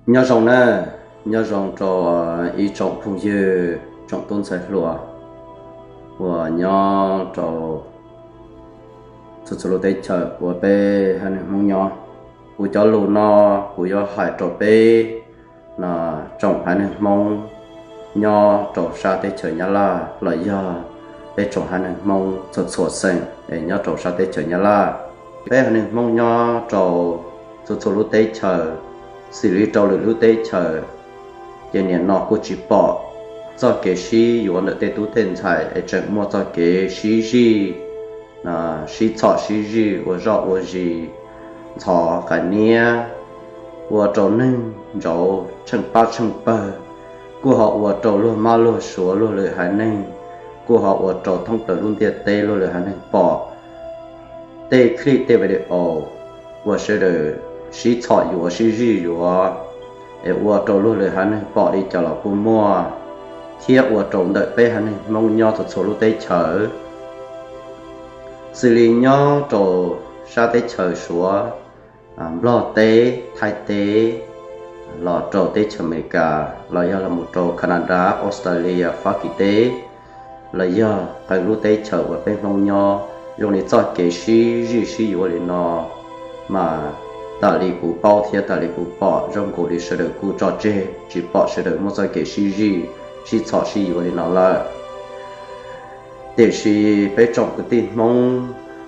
Nyob zoo na, nyob zoo rau ib tsoom phooj ywg, tsoom tub ntxhais hluas uas nyob rau txhua txhua lub teb chaws uas peb haiv neeg Hmoob nyob. Kuv cov lus no kuv yuav hais rau peb tsoom haiv neeg Hmoob nyob rau sab teb chaws Nyab Laj los yog peb tsoom haiv neeg Hmoob txhua txhua xeem es nyob rau sab teb chaws Nyab Laj. Peb haiv neeg Hmoob nyob rau txhua txhua lub teb chaws, xws li rau lwm lub teb chaws, ces nim no kuj tsis pom txoj kev sib yuav ntawm tej tub tej ntxhais es tseem muaj txoj kev sib zij, sib txhom sib zij ua zoj ua zis, ntxhov qas niab, ua rau neeg ntsauv tsheej pab tsheej pawg, kuj ho ua rau luag mab luag suav luag lwm haiv neeg, kuj ho ua rau thoob plaws lub ntiaj teb luag lwm haiv neeg pom tej clip tej video uas sawv daws sib txhom yuav sib zij yuav, es ua rau luag lwm haiv neeg pom li cas los kuj muaj, thiab ua rau ntawm peb haiv neeg Hmoob nyob txhua txhua lub teb chaws, xws li nyob rau sab teb chaws Suav, Nplog teb, Thaib teb, los rau teb chaws Amelikas, los yog los mus rau Canada, Australia, Fab Kis teb, los yog qee lub teb chaws uas peb Hmoob nyob, zoo li txoj kev sib zij sib yuav li no, mas tas li kuv paub thiab tas li kuv pom zoo nkaus li sawv daws kuj tso tseg tsis pom sawv daws muaj txoj kev sib zij, sib txhom sib yuav li no lawm. Tiam sis peb tsoom kwv tij Hmoob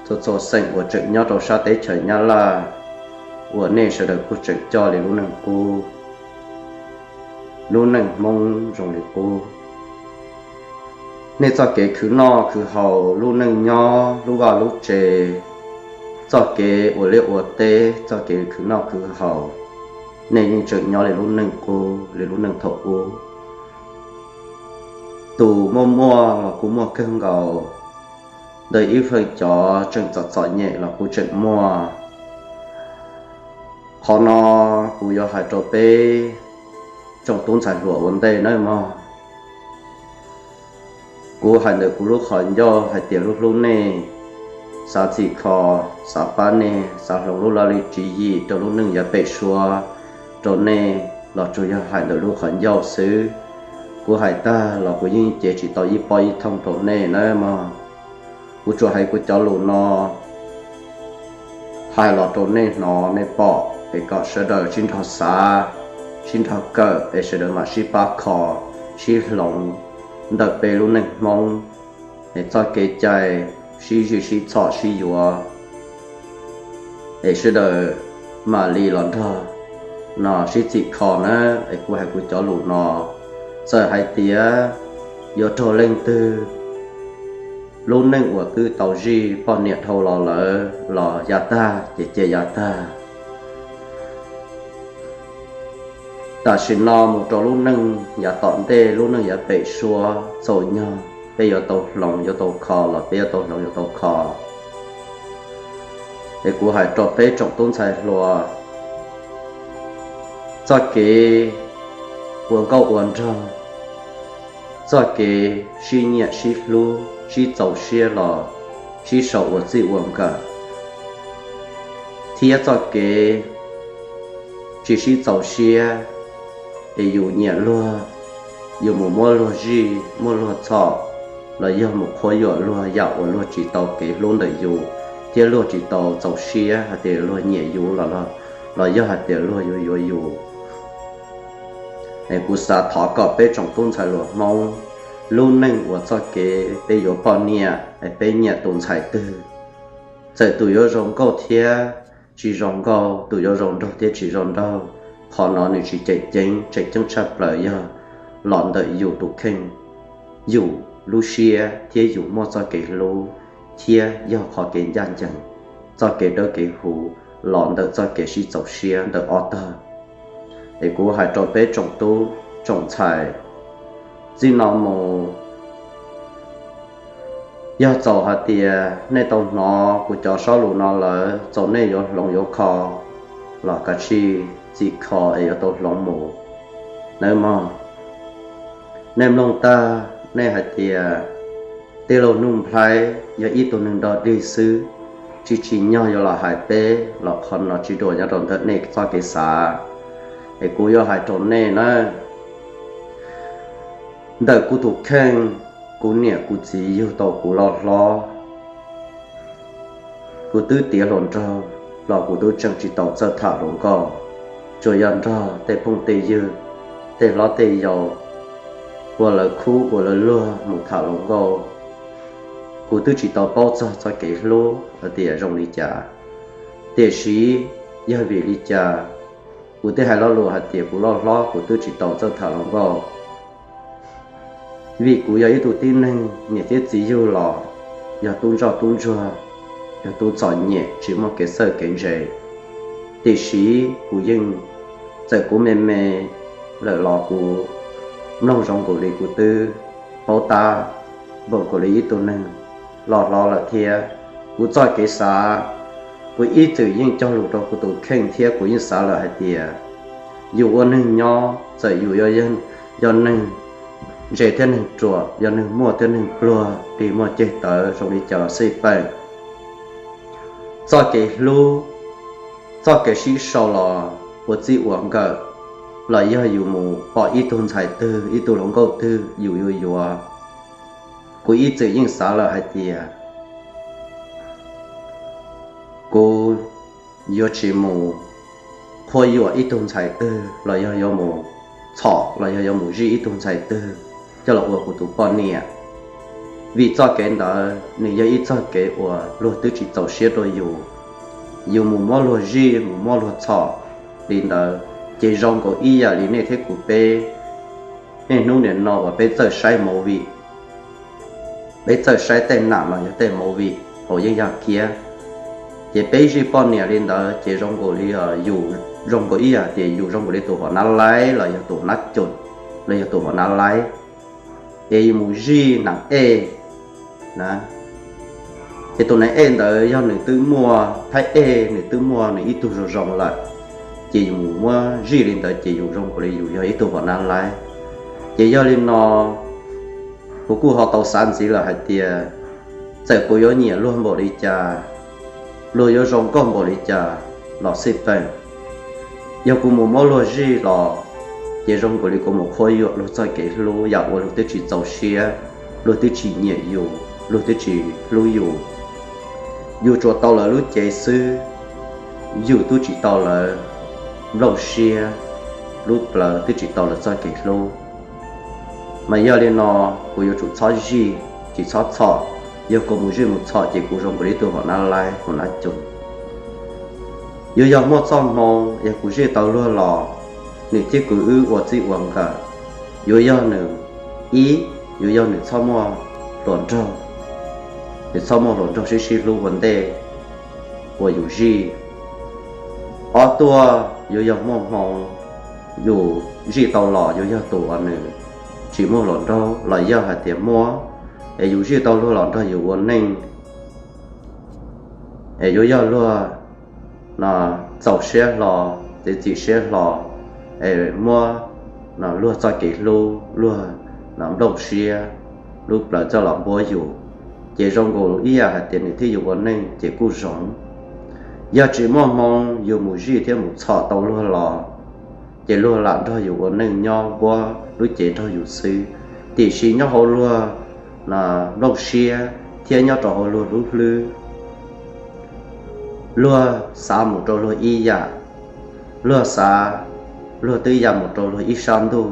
txhua txhua xeem uas tseem nyob rau sab teb chaws Nyab Laj, uas nej sawv daws kuj tseem coj li lub neej qub, lub neej Hmoob zoo li qub. Nej txoj kev khwv noj khwv haus, lub neej nyob lub vaj lub tsev, txoj kev ua liaj ua teb, txoj kev khwv noj khwv haus, nej yeej tseem nyob li lub neej qub li lub neej thaum ub. Tus muaj muaj los kuj muaj kawg nkaus, ntawm ib feem cov tseem txom txom nyem los kuj tseem muaj. Qhov no kuv yuav hais rau peb tsoom tub ntxhais hluas ua ntej nawb mog. Kuv hais ntawm kuv lub qhov ncauj hais tias hlub hlub nej, xav txhim kho, xav pab nej, xav hloov lub laj lim tswv yim rau lub neej yav pem suab rau nej los tsuas yog hais ntawm lub qhov ncauj xwb. Kuv hais tag los kuv yeej cev tsis tau ib pob ib thooj rau nej nawb mog. Kuv tsuas hais kuv cov lus no hais los rau nej hnov nej pom es kom sawv daws sib nrog xav, sib nrog kawm es sawv daws mam sib pab kho, sib hloov ntawm peb lub neej Hmoob es txoj kev cai sib zij sib txhom sib yuav es sawv daws mam li los nrog no sib txhim kho na. Es kuv hais kuv cov lus no, txawm hais tias yuav raug leej twg lub neej uas twb tau zij poj niam dhau los lawm los yav tag ces cia yav tag. Tam sim no mus rau lub neej yav tom ntej, lub neej yav pem suab txaus nyog peb yuav tau hloov yuav tau kho los peb yuav tau hloov yuav tau kho. Es kuv hais rau peb tsoom tub ntxhais hluas, txoj kev ua nkauj ua nraug, txoj kev sib nyiam sib hlub sib txaus siab los sib sau ua txij ua nkawm, thiab txoj kev tsis sib txaus siab es yus nyiam luag, yus mus muab luag zij muab luag txhom, los yog mus qhuab yuam luag yam uas luag tsis tau kev hlub ntawm yus, thiab luag tsis tau txaus siab hais tias luag nyiam yus los, los yog hais tias luag yuav yuav yus. Es kuv xav thov kom peb tsoom tub ntxhais hluas Hmoob, lub neej uas txoj kev peb yuav poj niam es peb nyiam tus ntxhais twg, txawm tus yuav zoo nkauj thiab tsis zoo nkauj, tus yuav zoo nraug thiab tsis zoo nraug, qhov no nws tsis tseem ceeb, tseem ceeb tshaj plaws yog los ntawm yus tus kheej, yus lub siab thiab yus muaj txoj kev hlub, thiab yog qhov kev ncaj ncees, txoj kev dawb kev huv los ntawm txoj kev sib txaus siab ntawm ob tog. Es kuv hais rau peb tsoom tub tsoom ntxhais, txij no mus yog txaus hais tias nej tau hnov kuv cov sob lus no lawm, txaus nej yuav hloov yuav kho los kav tsij txhim kho es yuav tau hloov mus nawb mog. Nej mloog tag nej hais tias tij laug Nuj Nplhaib yog ib tug neeg dog dig xwb, tsis tsim nyog yuav los hais peb los qhov no tsis dua nyob rau ntawm nej txoj kev xav. Es kuv yuav hais rau nej na, ntawm kuv tus kheej, kuv niam kuv txiv yug tau kuv loj hlob, kuv twb tiav hluas nraug los kuv twb tseem tsis tau txawj tham hluas nkauj, tsuas yog nrog tej phooj tej ywg, tej hlob tej yau, ua lawv khub ua lawv luag mus tham hluas nkauj. Kuv twb tsis tau paub txog txoj kev hlub hais tias zoo li cas. Tiam sis yog vim li cas kuv thiaj hais lo lus hais tias kuv loj hlob kuv twb tsis tau txawj tham hluas nkauj? Vim kuv yog ib tug tib neeg niam thiab txiv yug los yog tub ntsoj tub ntsuag, yog tub txom nyem tsis muaj kev txawj kev ntse. Tiam sis kuv yeej, txawm kuv me me lawm los kuv mloog zoo nkaus li kuv twb paub tab npaum nkaus li ib tug neeg loj hlob lawm thiab. Kuv txoj kev xav, kuv ib txwm yeej cog lus rau kuv tus kheej thiab kuv yeej xav lawm hais tias yus ua neeg nyob txawm yus yog neeg ntse thiab neeg ruam, yog neeg muaj thiab neeg pluag, tig muaj ceg tawv zoo li cas los xij peem, txoj kev hlub, txoj kev sib sau los ua txij ua nkawm, los yog yus mus pom ib tug ntxhais twg ib tug hluas nkauj twg yus yuav yuav. Kuv ib txwm yeej xav lawm hais tias kuv yuav tsis mus qhuab yuam ib tug ntxhais twg los yog yuav mus txhom los yog yuav mus zij ib tug ntxhais twg coj los ua kuv tus poj niam. Vim txoj kev ntawd nws yog ib txoj kev uas luag twb tsis txaus siab rau yus. Yus mus muab luag zij mus muab luag txhom li ntawd, ces zoo nkaus ib yam li nej thiab kuv peb niaj hnub nim no uas peb txawj saib movie, peb txawj saib tej nam los yog tej movie hauv yeeb yaj kiab. Ces peb zij poj niam li ntawd ces zoo nkaus li yus, zoo nkaus ib yam tias yus zoo nkaus li tus hom nab laib los yog tus hom nab coom los yog tus hom nab laib, es yus mus zij nam ej na. Ces tus nam ej ntawd yog nws twb muaj thaib ej, nws twb muaj nws ib tug zoo zoo lawm, ces yus mus muab zij li ntawd ces yus zoo nkaus li yus yog ib tug hom nab laib. Ces yog li no, kuv kuj ho tau xav ntxiv lawm hais tias txawm kuv yuav nyiam luag npaum li cas, luag yuav zoo nkauj npaum li cas los xij peem, yog kuv mus muab luag zij los ces zoo nkaus li kuv mus qhuab yuam luag txoj kev hlub yam uas luag twb tsis txaus siab, luag twb tsis nyiam yus, luag twb tsis hlub yus. Yus tsuas tau lawv lub cev xwb, yus twb tsis tau lawv nplooj siab, lub plawv twb tsis tau lawv txoj kev hlub. Mas yog li no, kuv yuav tsum txhob zij, tsis txhob txhom. Yog kuv mus zij mus txhom ces kuv zoo nkaus li tus hom nab laib hom nab coom. Yuav yog muaj txoj hmoo yog kuv zij tau luag los, nws thiab kuv wb ua txij ua nkawm, yuav yog nws, ib, yuav yog nws txhob muaj hluas nraug, nws txhob muaj hluas nraug sib sib hlub ua ntej uas yus zij. Ob tuaj, yuav yog muaj hmoo yus zij tau los yuav yog tus uas nws tsis muaj hluas nraug los yog hais tias muaj, es yus zij tau luag los nrog yus ua neej, es yuav yog luag no txaus siab hlo, txiav txim siab hlo, es muab no luag txoj kev hlub, luag no nplooj siab, lub plawv coj los npuab yus, ces zoo nkaus ib yam hais tias nws thiab yus ua neej ces kuj zoo. Yog tsis muaj hmoo yus mus zij thiab mus txhom tau luag los, ces luag lam nrog yus ua neej nyob npuab lub cev nrog yus xwb, tiam sis nyob hauv luag no nplooj siab thiab nyob rau hauv luag lub hlwb, luag xav mus rau luag ib yam, luag xav, luag twb ya mus rau luag ib sab ntuj,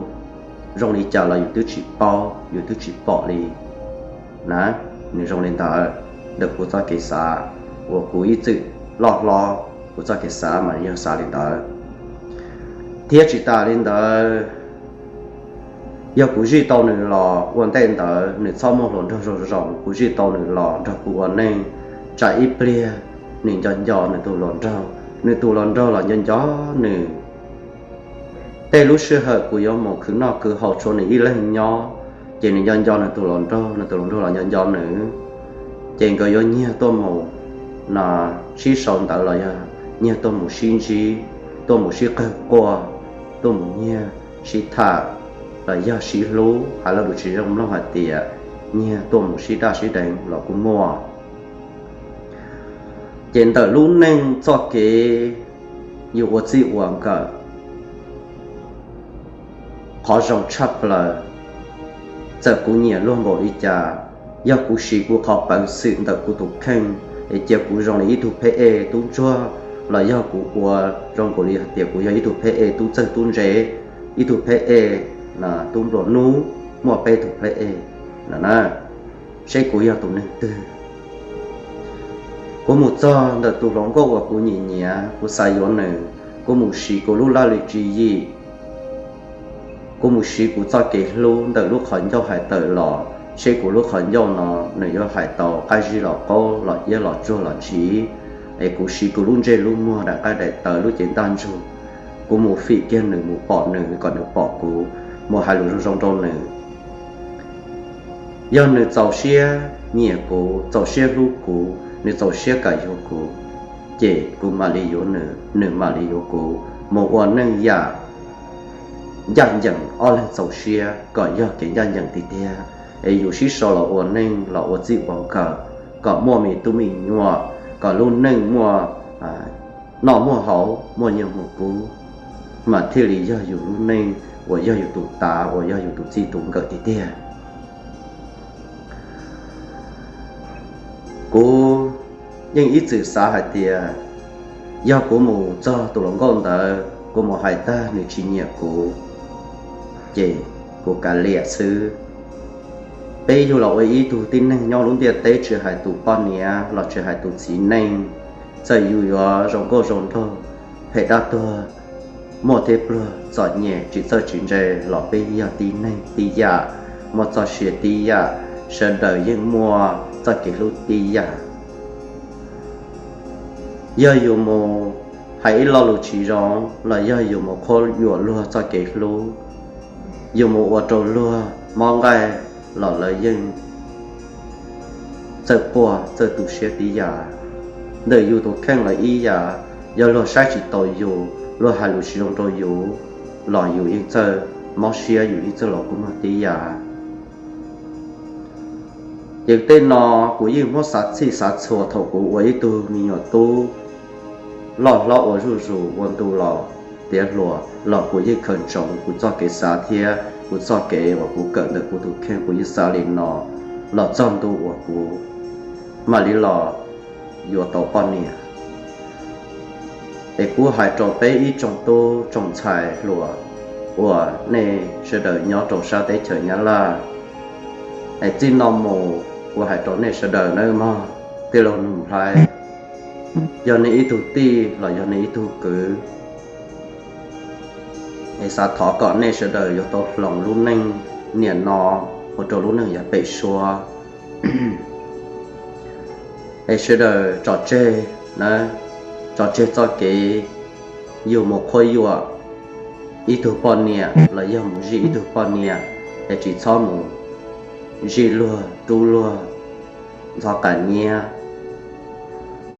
zoo li cas los yus twb tsis paub, yus twb tsis pom li na. Nws zoo li ntawd, ntawm kuv txoj kev xav uas kuv ib txwm loj hlob, kuv txoj kev xav mas yog xav li ntawd. Thiab tsis tas li ntawd, yog kuv zij tau nws los ua ntej ntawd nws txhob muaj hluas nraug zoo zoo, kuv zij tau nws los nrog kuv ua neej, tsam ib pliag nws nco nco nws tus hluas nraug, nws tus hluas nraug los nco nco nws. Tej lub sij hawm kuv yuav mus khwv noj khwv haus tshuav nws ib leeg nyob, ces nws nco nco nws tus hluas nraug, nws tus hluas nraug los nco nco nws, ces nkawd yuav nyiag tuaj mus no sib sau ntawv los yog nyiag tuaj mus sib ntsib, tuaj mus sib qawg quaj, tuaj mus nyiag sib tham, los yog sib hlub, hais lo lus tsis zoo mloog hais tias nyiag tuaj mus sib daj sib deev los kuj muaj. Ces ntawm lub neej txoj kev yus ua txij ua nkawm, qhov zoo tshaj plaws. Txawm kuv nyiam luag npaum li cas, yog kuv siv kuv qhov peev xwm ntawm kuv tus kheej es cia kuv zoo li ib tug pheb ej tub ntsuag, los yog kuv ua zoo nkaus li hais tias kuv yog ib tug pheb ej tub txawj tub ntse, ib tug pheb ej tub nplua nuj, muaj peb tug pheb ej no na, seb kuv yog tus neeg twg. Kuv mus txog ntawm tus hluas nkauj uas kuv nyiam nyiam, kuv xav yuav nws, kuv mus siv kuv lub laj lim tswv yim, kuv mus siv kuv txoj kev hlub ntawm lub qhov ncauj hais tawm los seb kuv lub qhov ncauj no nws yuav hais tau qab zib los qaub los iab los tsuag los tsiv, es kuv siv kuv lub ntsej lub muag daim qaib daim tawv lub cev ntaj ntsug, kuv mus fim kiag nws, mus pom nws kom nws pom kuv, mus hais lus zoo zoo rau nws. Yog nws txaus siab nyiam kuv, txaus siab hlub kuv, nws txaus siab kam yuav kuv, ces kuv mam li yuav nws, nws mam li yuav kuv, mus ua neej yam ncaj ncees, ob leeg txaus siab kom yog kev ncaj ncees tiag tiag, es yus sib sau los ua neej los ua txij ua nkawm, kom muaj me tub me nyuam, kom lub neej muaj noj muaj haus, muaj nyiaj muaj kub, mas thiaj li yog yus lub neej uas yog yus tus tav, uas yog yus tus txij tus nkawm tiag tiag. Kuv yeej ib txwm xav hais tias yog kuv mus txog tus hluas nkauj ntawd, kuv mus hais tag nws tsis nyiam kuv, ces kuv kav liam xwb. Peb yug los ua ib tug tib neeg nyob lub ntiaj teb, tsis hais tus poj niam los tsis hais tus txiv neej, txawm yus yuav zoo nkauj zoo nraug, phem dab tuag, muaj thiab pluag, txom nyem tsis txawj tsis ntse, los peb yog tib neeg tib yam, muaj txoj sia tib yam, sawv daws yeej muaj txoj kev hlub tib yam. Yog yus mus hais ib lo lus tsis zoo los yog yus mus qhuab yuam luag txoj kev hlub, yus mus ua rau luag mob nqaij los lawv yeej txawj quaj txawj tu siab tib yam. Ntawm yus tus kheej los ib yam, yog luag saib tsis taus yus, luag hais lus tsis zoo rau yus, los yus yeej txawj mob siab, yus yeej txawj los kua muag tib yam. Ces tej no kuv yeej muab xav txhij xav txhua thaum kuv ua ib tug me nyuam tub loj hlob ua zuj zus ua ntu los tiav hluas los kuv yeej khaws ntsoov kuv txoj kev xav thiab kuv txoj kev uas kuv kawm ntawm kuv tus kheej, kuv yeej xav li no los txog ntu uas kuv mam li los yuav tau poj niam. Es kuv hais rau peb ib tsoom tub tsoom ntxhais hluas uas nej sawv daws nyob rau sab teb chaws Nyab Laj, es txij no mus kuv hais rau nej sawv daws nawb mog, tij laug Nuj Nplhaib, yog nej ib tug tij los yog nej ib tug kwv, es xav thov kom nej sawv daws yuav tau hloov lub neej niam no ua rau lub neej yav pem suab. Es sawv daws tso tseg, tso tseg txoj kev yus mus qhuab yuam ib tug poj niam los yog mus zij ib tug poj niam, es tsis txhob mus zij luag, rub luag, ntxhov qas nyiab,